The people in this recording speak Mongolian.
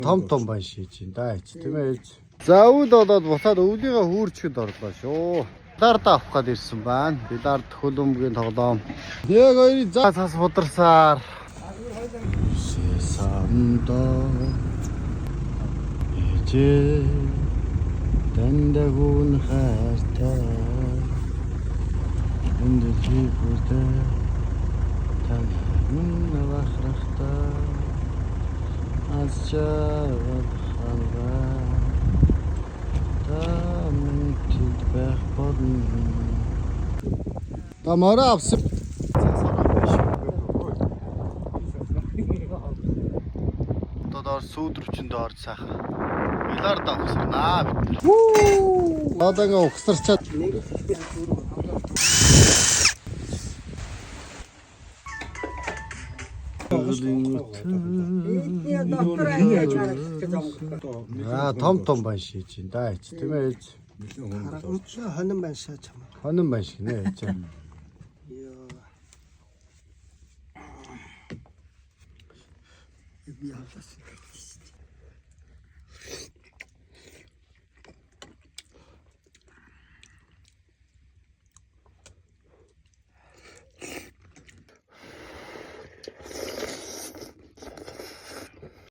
Том том бан шийж байна да ич тийм ээ ээж. За өвөл болоод буцаад өвлийгөө хүүрчгэд орлоо шүү. Бильярд авах гээд ирсэн байна. Бильярд хөлбөмбөгийн тоглоом. Нэг хоёрын за цас бударсаар. Сесамдо ээжээ дандагүн хайртай өндөрлөг бүрдээ тань навахрахтай Азчаад хангаа та мөн тэнд байх болно. Та мороо авсан. Одоо сүүдрвчэнд орж сайхан. Бильярд авахсарнаа бид нар. Одоо ингээ угсарчаад Аа том том бан шийж байна да ич тийм ээ ээж. Хонин байна шаа чамаа. Хонин бан шиг нэ ээж. Йоо. Би явлаа.